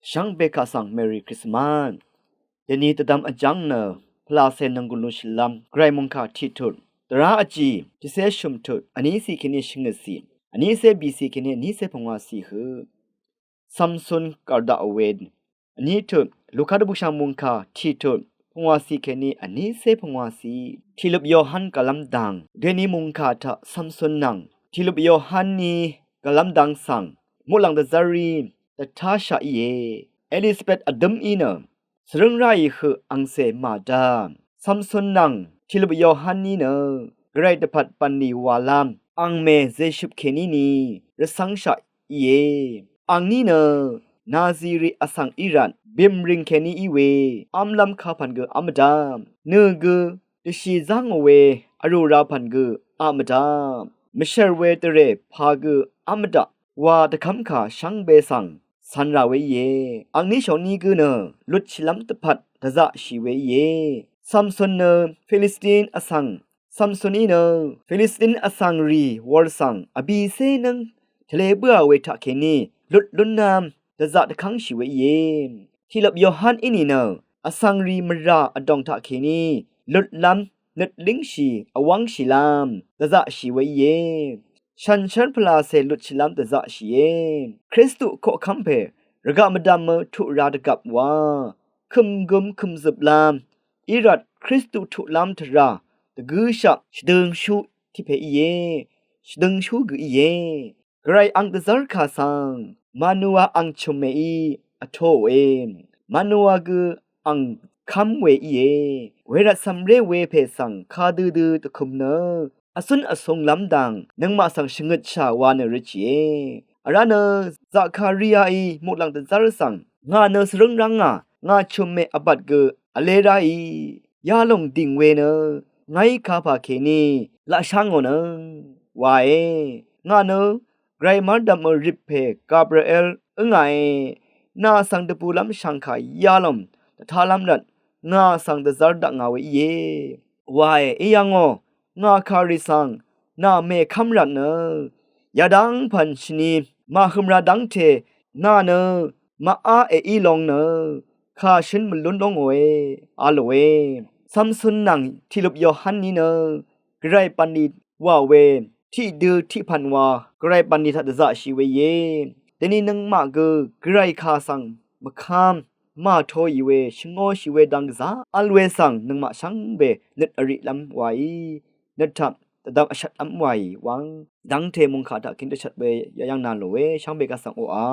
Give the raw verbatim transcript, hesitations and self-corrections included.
Shvngbe kaq svng Merry Christmas. Deni tvdvm vjvng nø pvlase nvnggulu shvlvm Gvray mungka tiqtut, dvrá vjì tiqsé shø̀mtut, vní si kèní shvngøt si, vní sé bì si kèní vní sé pvngwà si hø Samson gvrdaq we. Vní tut Luka dvbukshang mungka tiqtut, pvngwà si kèní vní sé pvngwà si. Tiqløp Yohan gvlv́m dang deni mungka taq Samson nvng tiqløp Yohan ni gvlv́m dang svng muqlàng dvzv́r rí dvtáshaq íe. Elizabeth vdǿm í nø svrǿng ráì høq angcè màdá. Samson nvng tiqløp Yohan ní nø Gvray dvpvt bv̀nlì wàlv́m angmè zeshøp kèní ni rvcv́ngshaq íe. Angní nø Naziri vsvng í rvt bìmrìng kèní í we v́mlv́m kapv̀n gø v́m vdá. Nø gø dvshì zángò we vrù ra pv̀n gø v́m vdá. Mvshv̀r we dvrè pà gø v́m vdaq wa dvkv́mkà shvngbe svng cv̄n rà we íe. Angní shòní gø nø lutshìlv́m dvpvt dvzaqshì we íe. Samson nø Filistin vsvng Samson í nø Filistin vsvng rì wor svng vbìcé nǿng tvle bǿà we taqkèní lut lúnv́m dvzaq dvkv́ngshì we íe. Tiqløp Yohan í nìnø vsvng rì mvrà vdòng taqkèní lutlv́m nøt língshì vwv́ngshìlv́m dvzaqshì we íe. Shànshér pvlacè lutshìlv́m dvzaqshìe. Kristu koqkv́m pè rvgaq mvdv̀mø tuq ra dvgvp wa kø̀mgøm kø̀mzøplv́m í rvt Kristu tuqlv́m tvrà dvgǿshaq shvdøngshú tiq pè íe. Shvdøngshú gø íe. Gvray ang dvzv́r kà svng Manoa ang chø̀mmèí vtoòe. Manoa gø ang kv́m we íe. Wervt cv̀mré we pè svng kadødø dvkøm nø vcún vcunglv́m dang nøngmaq svng shvngøtshà wa nø røtshìe. Vrá nø Zakariaí muqlàng dvzv́r svng ngà nø svrǿng ráng ngà, ngà chø̀mmè vbat gø vlé ráì yalòng dìng we nø ngàí kapà kèní laqshá ngò nø wae. Ngà nø Gvray mv́rdv̀mø rip pè Gabriel ǿngàe. Nà svng dvbùlv́m shv̀ngkà yalòng dvtalv́m rvt ngà svng dvzv́r dakngà we íe. Wae, í yv́ngò, ngà kàrì svng nà mèkv́m rvt nø yadv́ng pv̀n shvni màhø̀m ra dv́ngte nà nø màá èí long nø kà shøn mvlún lóngòe a lòe. Samson nvng tiqløp Yohan ní nø Gvray bv̀nlì wà we tiqdø tiqpv̀n wa Gvray bv̀nlì taq dvzaqshì we íe. Deni nøngmaq gø Gvray kà svng mvkv́m màtoì we shvngōshì we dang gvzà vl we svng nøngmaq shvngbe nøt vriqlv́m waí nøt taq dvdvm vshvtlv́m waì wvng dv́ngte mungkà taq kèní dvshvt we yayv́ng na lòe. Shvngbe kaq svng oqà